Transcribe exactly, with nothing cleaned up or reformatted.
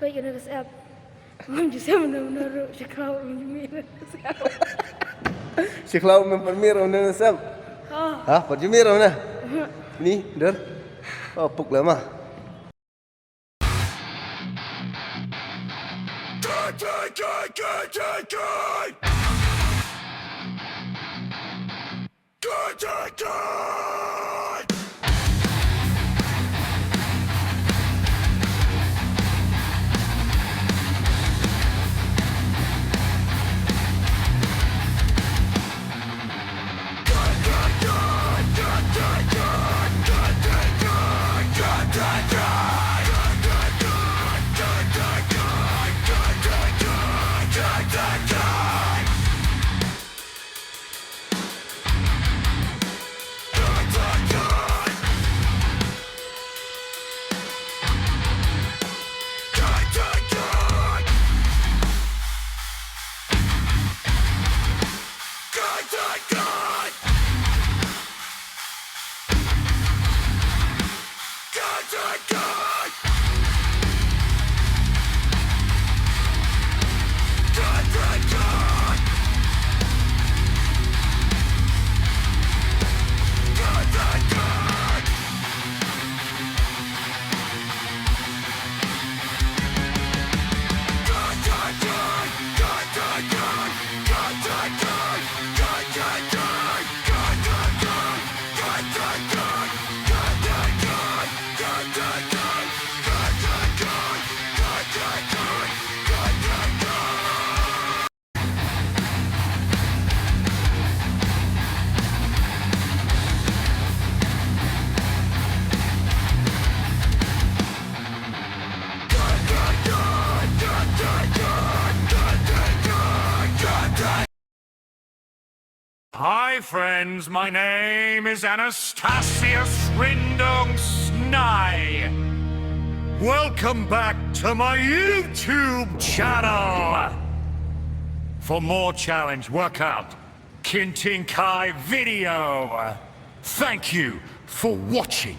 Peit kane ka sep. Ngam ju sep mynno mynno ruh, shi khlaw ngam ju mih kane ka sep. Shi khlaw mem pat mih mynno mynno sep. Oh. Ha, pat ju mih mynno. Ni, der. Oh, puk lah ma. Hi friends, my name is Anastasius Rindong Snai. Welcome back to my YouTube channel. For more challenge workout, Kinting Kai video. Thank you for watching.